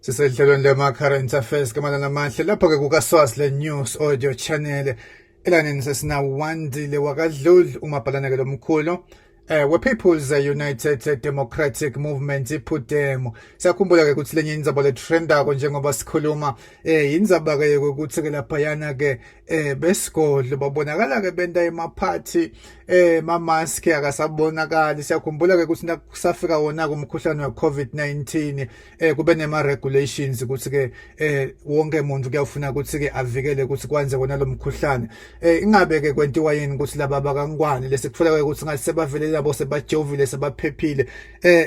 Sisehlelweni lema-current affairs kamalana amahle lapho-ke kukaSwaziland News Audio Channel elaneni sesinawandile wakadludlu umabhalane-ke lomkhulu we-People's United Democratic Movement iPUDEMO. Siyakhumbula ke ukuthi lenye indzaba letrendako njengoba sikhuluma indzaba ke yokuthi ke laphayana ke besigodlo babonakala ke benta emaphathi mamask akasabonakali. Siyakhumbula ke ukuthi nakusafika wona kumkhuhlane we-COVID-19 kube nema regulations ukuthi ke wonke umuntu kuyafuna ukuthi ke avikele ukuthi kwanze wona lo mkhuhlane. Ingabe ke kwentiwa yini ukuthi laba bakaNgwane lesikuthola ke ukuthi ngathi sebavele labo sebajovile sebaphephile?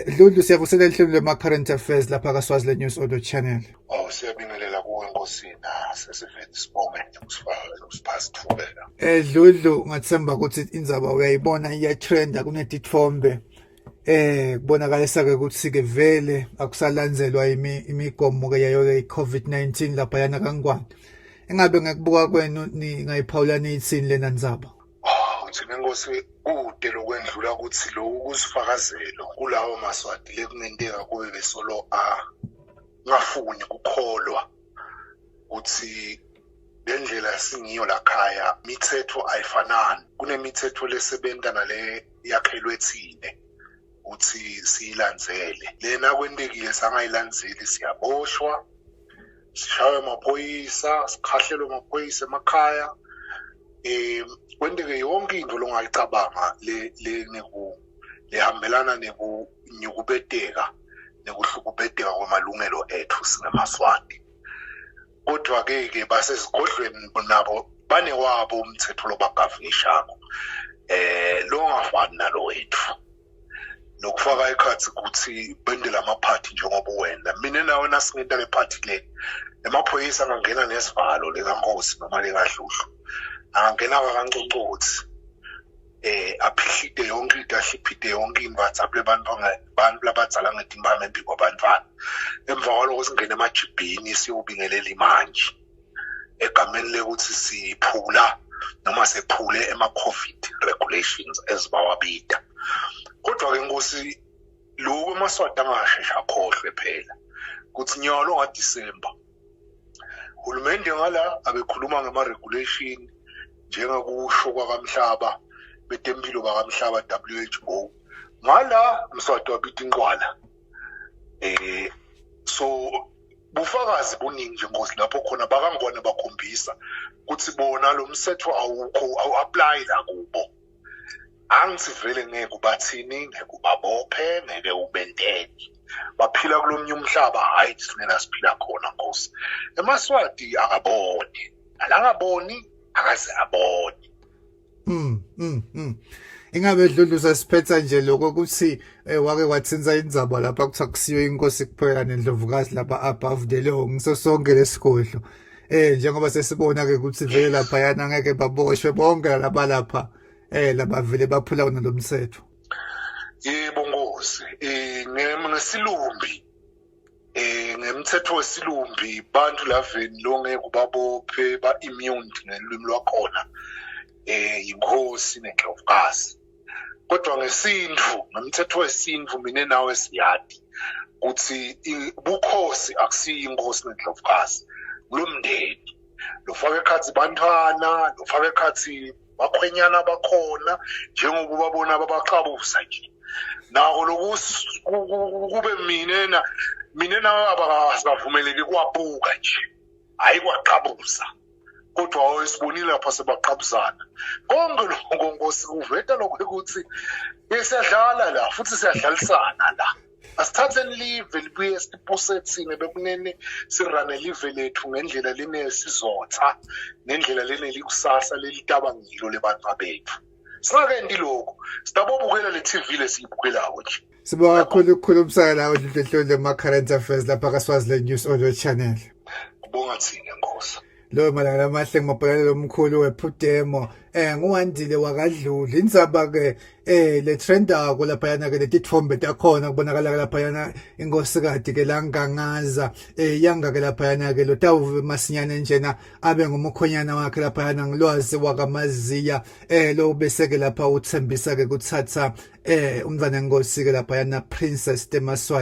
Dludlu, siyavusela ehlelo lema current affairs lapha ka Swaziland News Audio Channel. Oh, siyabingelela kuwe nkosina, sesivele sibonge ukusifaka usipha sithubela. Dludlu, ngathemba ukuthi indzaba uyayibona iyatrenda, kunetithombe kubonakalisa ke ukuthi ke vele akusalandzelwa imigomo ke yayo ke iCovid-19 lapha yana kaNgwane. Engabe ngekubuka kwenu ningayiphawula niyithini lena ndzaba? Oh, thina nkosi kude lokwendlula ukuthi lokhu kusifakazelo kulawo maswati lekungenteka kube besolo a ngafuni kukholwa ukuthi lendlela singiyo lakhaya imithetho ayifanani, kunemithetho lesebenta nale yakhelwe thine ukuthi siyilandzele. Lena kwentekile sangayilandzeli, siyaboshwa, sishaywe amaphoyisa, sikhahlelwe amaphoyisa emakhaya, kwenteke yonke into longayicabanga le le neku lehambelana nekunyukubeteka nekuhlukubeteka kwamalungelo ethu singemaswati. Kodwa ke ke basezigodlweni nabo banewabo umthetho lobagavunisako lo ngafani nalo wethu, nokufaka ekhathi ukuthi bendele amaphathi njengoba wena mina nawe nasingenta le phathi le, emaphoyisa angangena nesivalo lekankosi noma lekadluhlu, angangena kakanconcothi aphihlite yonke into, ahliphite yonke into, adzabule abantu abantu labadzala ngetimpama embi kwabantwana. Emva kwaloko singene emajibhini siyobingelela imanje egameni lekuthi siphula noma sephule ema-COVID regulations ezibawabida. Kodwa-ke nkosi, lokhu emaswati angasheshe akhohlwe phela ukuthi nyalo ngaDisemba hulumende ngala abekhuluma ngema-regulation njengokusho kwakamhlaba betempilo bakamhlaba WHO, ngala mswati wabita inqwala. So bufakazi buningi nje nkosi lapho khona bakangwane bakhombisa ukuthi bona lo mthetho awukho, awu-apply la kubo. Angithi vele ngeke ubathini, ngeke ubabophe, ngeke ubenteni, baphila kulomnye umhlaba, hhayi thina la siphila khona nkosi. Emaswati akaboni, alangaboni, akaze abone. Ingabe Dludlu sasiphetha nje lokho ukuthi wake wathinta indzaba lapha kuthiwa kusiyo inkosi kuphela nendlovukazi lapha above the law ngiso sonke lesigodlo. Njengoba sesibona ke ukuthi vele lapha yana ngeke baboshwe bonke laba lapha labavele baphula wona lo mthetho. Yebo nkosi, ngesilumbi ngemthetho wesilumbi bantu laveni lo ngeke ubabophe, ba immune ngelwimi lwakhona, inkosi nendlovukazi. Kodwa ngesintu, ngemthetho wesintu, mina nawe siyadi ukuthi bukhosi akusiyo inkosi nendlovukazi, kulomndeni lofaka ekhathi bantwana, lofaka ekhathi bakhwenyana bakhona, njengoba ubabona babaxabusa nje nako loku kube mina mina nawe abakavumeleki kwabuka nje, hayi kwaqabuza. Kodwa esibonile lapha sebaqabuzana konke lokho nkosi kuveta lokho ukuthi siyadlala la futhi siyadlalisana la. Asithatheni live libuye sibuse thina bekunene, sirane live lethu ngendlela lenesizotha nendlela lenelikusasa lelitaba ngilo lebantwa bethu. Singakenti lokho, sitabobukela le TV lesiyibukelako nje. Sibonga kakhulu ukukhulumisana nawe Dludlu ma-current affairs lapha kaSwaziland News Audio Channel. Kubonga thina nkosi. Loyo malanga amahle ngumabhalane lomkhulu wePUDEMO nguWandile wakaDludlu. Indzaba ke le trendako lapha yana ke letithombe takhona kubonakala lapha yana inkosikati ke langangaza yanga ke lapha yana ke lotawuve masinyane njena abe ngumukhonyana wakhe lapha yana ngilwazi wakamaziya lo bese ke lapha uthembisa ke kuthatha umntwana enkosi ke lapha yana Princess Temaswati.